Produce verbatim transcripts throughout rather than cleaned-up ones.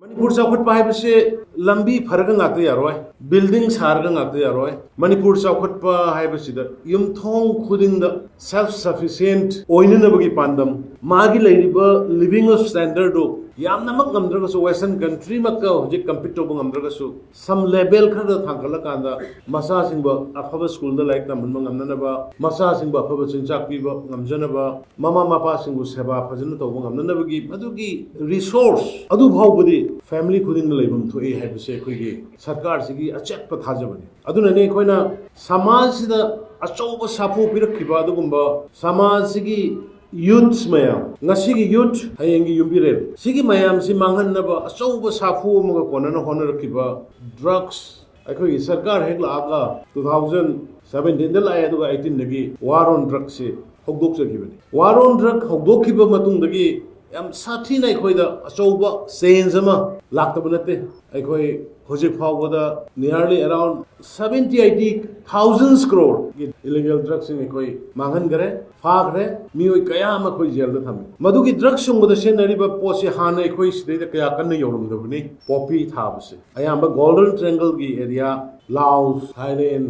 ꯃꯅꯤꯄꯨꯔ ꯆꯥꯎꯈꯠꯄ ꯍꯥꯏꯕꯁꯦ ꯂꯝꯕꯤ ꯐꯔꯒ ꯉꯥꯛꯇ ꯌꯥꯔꯣꯏ, ꯕꯤꯜꯗꯤꯡ ꯁꯥꯔꯒ ꯉꯥꯛꯇ ꯌꯥꯔꯣꯏ꯫ ꯃꯅꯤꯄꯨꯔ ꯆꯥꯎꯈꯠꯄ ꯍꯥꯏꯕꯁꯤꯗ ꯌꯨꯝꯊꯣꯡ ꯈꯨꯗꯤꯡꯗ ꯁꯦꯜꯐ ꯁꯐꯤꯁꯤꯌꯦꯟꯠ ꯑꯣꯏꯅꯅꯕꯒꯤ ꯄꯥꯟꯗꯝ, ꯃꯥꯒꯤ ꯂꯩꯔꯤꯕ ꯂꯤꯕꯤꯡ ꯁ꯭ꯇꯦꯟꯗꯔꯗꯨ ꯌꯥꯝꯅꯃꯛ ꯉꯝꯗ꯭ꯔꯒꯁꯨ, ꯋꯦꯁꯇꯔꯟ ꯀꯟꯇ꯭ꯔꯤꯃꯛꯀ ꯍꯧꯖꯤꯛ ꯀꯝꯄꯤꯠ ꯇꯧꯕ ꯉꯝꯗ꯭ꯔꯒꯁꯨ, ꯁꯝ ꯂꯦꯕꯦꯜ ꯈꯔꯗ ꯊꯥꯡꯒꯠꯂꯀꯥꯟꯗ ꯃꯆꯥꯁꯤꯡꯕꯨ ꯑꯐꯕ ꯁ꯭ꯀꯨꯜꯗ ꯂꯥꯏꯔꯤꯛ ꯇꯝꯍꯟꯕ ꯉꯝꯅꯅꯕ, ꯃꯆꯥꯁꯤꯡꯕꯨ ꯑꯐꯕ ꯆꯤꯟꯖꯥꯛ ꯄꯤꯕ ꯉꯝꯖꯅꯕ, ꯃꯃꯥ ꯃꯄꯥꯁꯤꯡꯕꯨ ꯁꯦꯕꯥ ꯐꯖꯅ ꯇꯧꯕ ꯉꯝꯅꯅꯕꯒꯤ ꯃꯗꯨꯒꯤ ꯔꯤꯁꯣꯔꯁ ꯑꯗꯨ ꯐꯥꯎꯕꯗꯤ ꯐꯦꯃꯤꯂꯤ ꯈꯨꯗꯤꯡꯗ ꯂꯩꯐꯝ ꯊꯣꯛꯏ ꯍꯥꯏꯕꯁꯦ ꯑꯩꯈꯣꯏꯒꯤ ꯁꯔꯀꯥꯔꯁꯤꯒꯤ ꯑꯆꯦꯠꯄ ꯊꯥꯖꯕꯅꯤ꯫ ꯑꯗꯨꯅꯅꯤ ꯑꯩꯈꯣꯏꯅ ꯁꯃꯥꯖꯁꯤꯗ ꯑꯆꯧꯕ ꯁꯥꯐꯨ ꯄꯤꯔꯛꯈꯤꯕ ꯑꯗꯨꯒꯨꯝꯕ ꯁꯃꯥꯖꯁꯤꯒꯤ ꯌꯨꯠꯁ ꯃꯌꯥꯝ, ꯉꯁꯤꯒꯤ ꯌꯨꯠ, ꯍꯌꯦꯡꯒꯤ ꯌꯨꯝꯕꯤꯔꯦꯜ, ꯁꯤꯒꯤ ꯃꯌꯥꯝꯁꯤ ꯃꯥꯡꯍꯟꯅꯕ ꯑꯆꯧꯕ ꯁꯥꯐꯨ ꯑꯃꯒ ꯀꯣꯟꯅꯅ ꯍꯣꯠꯅꯔꯛꯈꯤꯕ ꯗ꯭ꯔꯒꯁ, ꯑꯩꯈꯣꯏꯒꯤ ꯁꯔꯀꯥꯔ ꯍꯦꯛ ꯂꯥꯛꯑꯒ two thousand seventeenꯗ ꯂꯥꯛꯑꯦ, ꯑꯗꯨꯒ eighteenꯗꯒꯤ War on Drugsꯁꯤ ꯍꯧꯗꯣꯛꯆꯈꯤꯕꯅꯤ꯫ War on Drug ꯍꯧꯗꯣꯛꯈꯤꯕ ꯃꯇꯨꯡꯗꯒꯤ ꯌꯥꯝ ꯁꯥꯊꯤꯅ ꯑꯩꯈꯣꯏꯗ ꯑꯆꯧꯕ ꯆꯦꯟꯖ ꯑꯃ ꯂꯥꯛꯇꯕ ꯅꯠꯇꯦ꯫ ꯑꯩꯈꯣꯏ ꯍꯧꯖꯤꯛ ꯐꯥꯎꯕꯗ nearly around seventy eighty thousand crore illegal drugsꯁꯤꯡ ꯑꯩꯈꯣꯏ ꯃꯥꯡꯍꯟꯈ꯭ꯔꯦ, ꯐꯥꯈ꯭ꯔꯦ, ꯃꯤꯑꯣꯏ ꯀꯌꯥ ꯑꯃ ꯑꯩꯈꯣꯏ ꯖꯦꯜꯗ ꯊꯝꯃꯤ꯫ ꯃꯗꯨꯒꯤ ꯗ꯭ꯔꯒ ꯁꯨꯡꯕꯗ ꯁꯤꯖꯤꯟꯅꯔꯤꯕ ꯄꯣꯠꯁꯤ ꯍꯥꯟꯅ ꯑꯩꯈꯣꯏ ꯁꯤꯗꯩꯗ ꯀꯌꯥ ꯀꯟꯅ ꯌꯧꯔꯝꯗꯕꯅꯤ꯫ ꯄꯣꯄꯤ ꯊꯥꯕꯁꯦ ꯑꯌꯥꯝꯕ Golden Triangleꯒꯤ area, ꯂꯥꯑꯣꯁ, ꯊꯥꯏꯂꯦꯟ,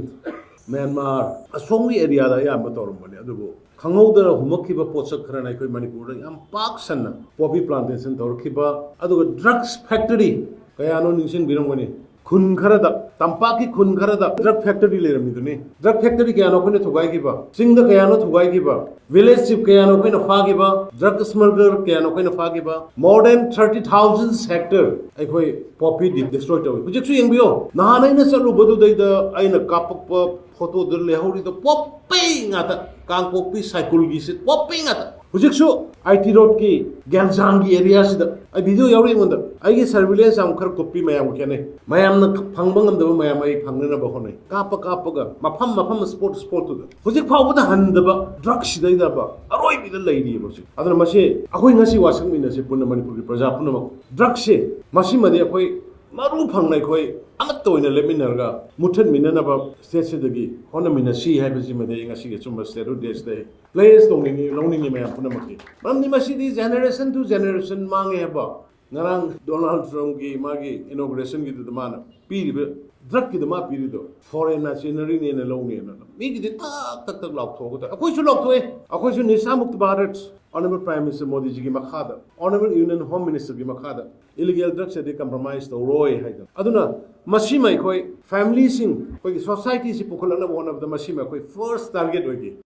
ꯃ꯭ꯌꯥꯟꯃꯥꯔ, ꯑꯁꯣꯝꯒꯤ areaꯗ ꯑꯌꯥꯝꯕ ꯇꯧꯔꯝꯕꯅꯤ꯫ ꯑꯗꯨꯕꯨ ꯈꯪꯍꯧꯗꯅ ꯍꯨꯝꯃꯛꯈꯤꯕ ꯄꯣꯠꯁꯛ ꯈꯔꯅ ꯑꯩꯈꯣꯏ ꯃꯅꯤꯄꯨꯔꯗ ꯌꯥꯝ ꯄꯥꯛ ꯁꯟꯅ ꯄꯣꯄꯤ ꯄ꯭ꯂꯥꯟꯇꯦꯁꯟ ꯇꯧꯔꯛꯈꯤꯕ, ꯑꯗꯨꯒ ꯗ꯭ꯔꯒꯁ ꯐꯦꯛꯇꯔꯤ ꯀꯌꯥꯅꯣ ꯅꯤꯡꯁꯤꯡꯕꯤꯔꯝꯒꯅꯤ꯫ ꯈꯨꯟ ꯈꯔꯗ, ꯇꯝꯄꯥꯛꯀꯤ ꯈꯨꯟ ꯈꯔꯗ ꯗ꯭ꯔꯒ ꯐꯦꯛꯇꯔꯤ ꯂꯩꯔꯝꯃꯤꯗꯨꯅꯤ꯫ ꯗ꯭ꯔꯒ ꯐꯦꯛꯇꯔꯤ ꯀꯌꯥꯅꯣ ꯑꯩꯈꯣꯏꯅ ꯊꯨꯒꯥꯏꯈꯤꯕ? ꯆꯤꯡꯗ ꯀꯌꯥꯅꯣ ꯊꯨꯒꯥꯏꯈꯤꯕ? ꯚꯤꯂꯦꯖ ꯆꯤꯐ ꯀꯌꯥꯅꯣ ꯑꯩꯈꯣꯏꯅ ꯐꯥꯈꯤꯕ? ꯗ꯭ꯔꯒ ꯁ꯭ꯃꯒꯂꯔ ꯀꯌꯥꯅꯣ ꯑꯩꯈꯣꯏꯅ ꯐꯥꯈꯤꯕ? More than thirty thousand hectare ꯑꯩꯈꯣꯏ ꯄꯣꯄꯤ ꯗꯤ-, ꯗꯤꯁꯇ꯭ꯔꯣꯏ ꯇꯧꯏ꯫ ꯍꯧꯖꯤꯛꯁꯨ ꯌꯦꯡꯕꯤꯌꯣ, ꯅꯍꯥꯟ ꯑꯩꯅ ꯆꯠꯂꯨꯕꯗꯨꯗꯩꯗ ꯑꯩꯅ ꯀꯥꯞꯄꯛꯄ ꯐꯣꯇꯣꯗꯨ ꯂꯩꯍꯧꯔꯤꯗꯣ ꯄꯣꯞꯄꯤ ꯉꯥꯛꯇ, ꯀꯥꯡꯄꯣꯛꯄꯤ ꯁꯥꯏꯀꯨꯜꯒꯤꯁꯤ ꯄꯣꯞꯄꯤ ꯉꯥꯛꯇ꯫ ꯍꯧꯖꯤꯛꯁꯨ ꯑꯥꯏ ꯇꯤ ꯔꯣꯗꯀꯤ ꯒ꯭ꯌꯥꯟꯖꯥꯡꯒꯤ ꯑꯦꯔꯤꯌꯥꯁꯤꯗ ꯑꯩ ꯚꯤꯗꯤꯑꯣ ꯌꯥꯎꯔꯤ ꯑꯩꯉꯣꯟꯗ, ꯑꯩꯒꯤ ꯁꯔꯚꯤꯂꯦꯟꯁ ꯌꯥꯝ ꯈꯔ ꯀꯨꯞꯄꯤ, ꯃꯌꯥꯝꯒ ꯈꯦꯠꯅꯩ꯫ ꯃꯌꯥꯝꯅ ꯐꯪꯕ ꯉꯝꯗꯕ ꯃꯌꯥꯝ ꯑꯩ ꯐꯪꯅꯅꯕ ꯍꯣꯠꯅꯩ, ꯀꯥꯞꯄ ꯀꯥꯞꯄꯒ ꯃꯐꯝ ꯃꯐꯝ ꯁ꯭ꯄꯣꯠ ꯁ꯭ꯄꯣꯠꯇꯨꯗ꯫ ꯍꯧꯖꯤꯛ ꯐꯥꯎꯕꯗ ꯍꯟꯗꯕ ꯗ꯭ꯔꯒꯁꯤꯗꯩꯗꯕ ꯑꯔꯣꯏꯕꯤꯗ ꯂꯩꯔꯤꯑꯕ ꯍꯧꯖꯤꯛ꯫ ꯑꯗꯨꯅ ꯃꯁꯤ ꯑꯩꯈꯣꯏ ꯉꯁꯤ ꯋꯥꯁꯛꯃꯤꯟꯅꯁꯤ ꯄꯨꯟꯅ ꯃꯅꯤꯄꯨꯔꯒꯤ ꯄ꯭ꯔꯖꯥ ꯄꯨꯝꯅꯃꯛ꯫ ꯗ꯭ꯔꯒꯁꯦ ꯃꯁꯤꯃꯗꯤ ꯑꯩꯈꯣꯏ ꯃꯔꯨ ꯐꯪꯅ ꯑꯩꯈꯣꯏ ꯑꯃꯠꯇ ꯑꯣꯏꯅ ꯂꯦꯞꯃꯤꯟꯅꯔꯒ ꯃꯨꯠꯊꯠꯃꯤꯟꯅꯅꯕ ꯁ꯭ꯇꯦꯠꯁꯤꯗꯒꯤ ꯍꯣꯠꯅꯃꯤꯟꯅꯁꯤ ꯍꯥꯏꯕꯁꯤꯃꯗꯤ ꯑꯩ ꯉꯁꯤꯒꯤ ꯑꯆꯨꯝꯕ ꯁ꯭ꯇꯦꯠꯍꯨꯗ ꯗꯦꯁꯤꯗ ꯑꯩ ꯄ꯭ꯂꯦꯁ ꯇꯧꯅꯤꯡꯉꯤ, ꯂꯧꯅꯤꯡꯉꯤ ꯃꯌꯥꯝ ꯄꯨꯝꯅꯃꯛꯀꯤ꯫ ꯃꯔꯝꯗꯤ ꯃꯁꯤꯗꯤ generation to generation ꯃꯥꯡꯉꯦ ꯍꯥꯏꯕ ꯉꯔꯥꯡ ꯗꯣꯅꯥꯜꯗ ꯇ꯭ꯔꯝꯞꯀꯤ ꯃꯥꯒꯤ ꯏꯅꯣꯒ꯭ꯔꯦꯁꯟꯒꯤꯗꯨꯗ ꯃꯥꯅ ꯄꯤꯔꯤꯕ ꯗ꯭ꯔꯒꯀꯤꯗ ꯃꯥ ꯄꯤꯔꯤꯗꯣ ꯐꯣꯔꯦꯟꯅ ꯁꯤꯖꯤꯟꯅꯔꯤꯅꯦꯅ ꯂꯧꯅꯦꯅ ꯃꯤꯒꯤꯗꯤ ꯊꯛ ꯊꯛ ꯊꯛ ꯂꯥꯎꯊꯣꯛꯑꯒ ꯇꯧꯋꯦ꯫ ꯑꯩꯈꯣꯏꯁꯨ ꯂꯥꯎꯊꯣꯛꯑꯦ꯫ ꯑꯩꯈꯣꯏꯁꯨ ꯅꯤꯁꯥ ꯃꯨꯛꯇ ꯚꯥꯔꯠ, ꯑꯣꯅꯔꯦꯕꯜ ꯄ꯭ꯔꯥꯏꯝ ꯃꯤꯅꯤꯁꯇꯔ ꯃꯣꯗꯤꯖꯤꯒꯤ ꯃꯈꯥꯗ, ꯑꯣꯅꯔꯦꯕꯜ ꯌꯨꯅꯤꯌꯟ ꯍꯣꯝ ꯃꯤꯅꯤꯁꯇꯔꯒꯤ ꯃꯈꯥꯗ ꯏꯂꯤꯒꯦꯜ ꯗ꯭ꯔꯒꯁ ꯑꯗꯤ ꯀꯝꯄ꯭ꯔꯣꯃꯥꯏꯁ ꯇꯧꯔꯣꯏ ꯍꯥꯏꯗꯅ꯫ ꯑꯗꯨꯅ ꯃꯁꯤꯃ ꯑꯩꯈꯣꯏ ꯐꯦꯃꯤꯂꯤꯁꯤꯡ, ꯑꯩꯈꯣꯏꯒꯤ ꯁꯣꯁꯥꯏꯇꯤꯁꯤ ꯄꯨꯈꯠꯂꯛꯅꯕ ꯍꯣꯠꯅꯕꯗ ꯃꯁꯤꯃ ꯑꯩꯈꯣꯏ ꯐꯥꯔꯁ ꯇꯥꯔꯒꯦꯠ ꯑꯣꯏꯒꯦ꯫